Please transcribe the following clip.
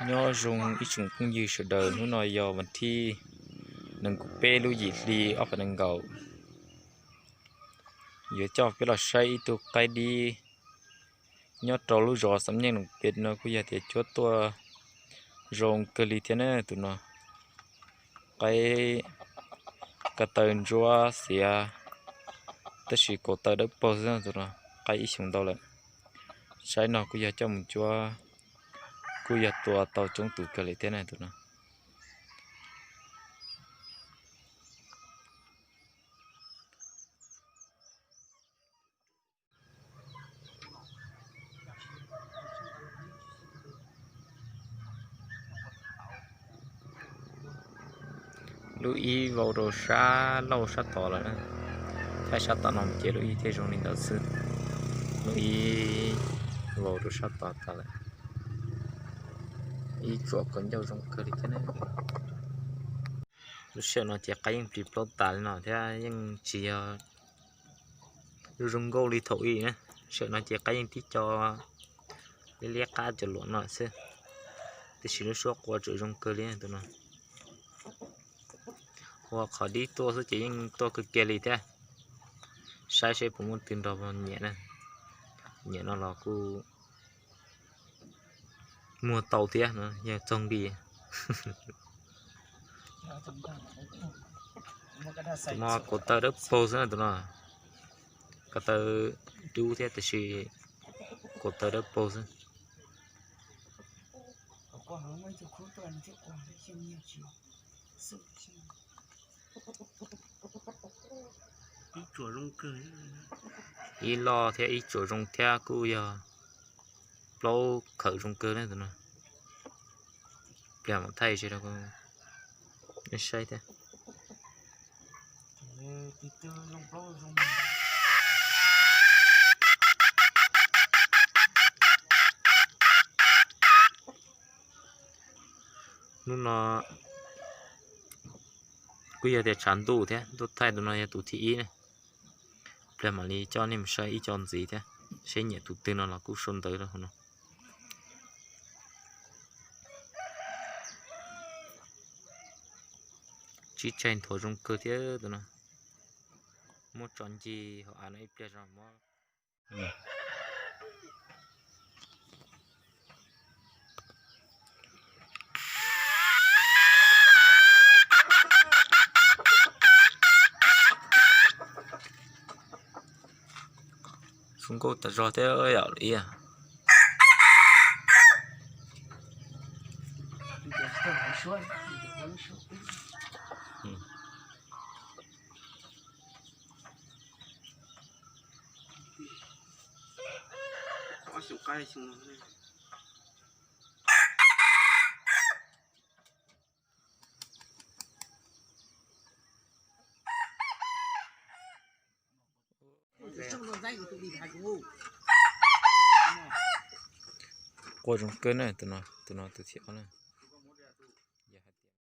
Nyob zoo ib tsoom phooj ywg sawv daws, hnub no yog vas thib nees nkaum peb lub yim hli ob phav nees nkaum. Yuav coj peb los saib ib tug qaib dib nyob rau lub zos Xam Nyeej Loos Pes no kuj yog tias cuab tuaj zoo kawg li thiab na tus no. Qaib ko taw ntsuab xiav, tab sis kaum taw dawb paug xwb tus no, qaib ib xyoos ntau lawm. Saib no kuj yog coj mus cuab, kuj yog tua tau coob tus kawg li thiab na tus no. Lub ib vau rau sab laug sab tod lawm, thaij sab tom no mus ces lub ib thiaj zoo li ntawd xwb. Lub ib vau rau sab tod tas lawm. Ib tsuam kaus ncauj zoo kawg li thiab ne. Lub sij hawm no ces qaib yeej plis plaub tas li no thiab yeej tsis yog zoo nkauj li thaum ub na. Sij hawm no ces qaib yeej tib co liab liab qab cov luam no xwb, tiam sis lub suab qua tseem zoo kawg li tus no. Ua qhov dib tuaj xwb ces yeej tuaj kawg kiag li thiab. Saib seb puas muaj twg nrog nyiam na. Nyiam no los kuj muag tau thiab no yog txog nqi. Tus no kaus taw dawb paug xwb na tus no. Ko taw dub thiab tiam sis kaus taw dawb paug xwb. Ib loj thiab ib tsuam zoo thiab kuj yog plaub khawm zoo kawg na tus no. Pliag mam thaij ze rau saib thiab. Hnub no kuj yog tias tshav ntuj thiab, ntuj thaij tus no yog tus thib ib ne. Pliag mam li coj nej mus saib ib co ntxiv thiab, seb nyiam tus twg no los kuj sau ntawv rau hauv no. Tsib tsaig nthuav zoo kawg thiab tus no. Muab tso ncig hauv av no ib pliag zog muab. Zoo nkauj tas zog thiab yom. Qua zoo kawg na tus no, tus no tus thib ob na.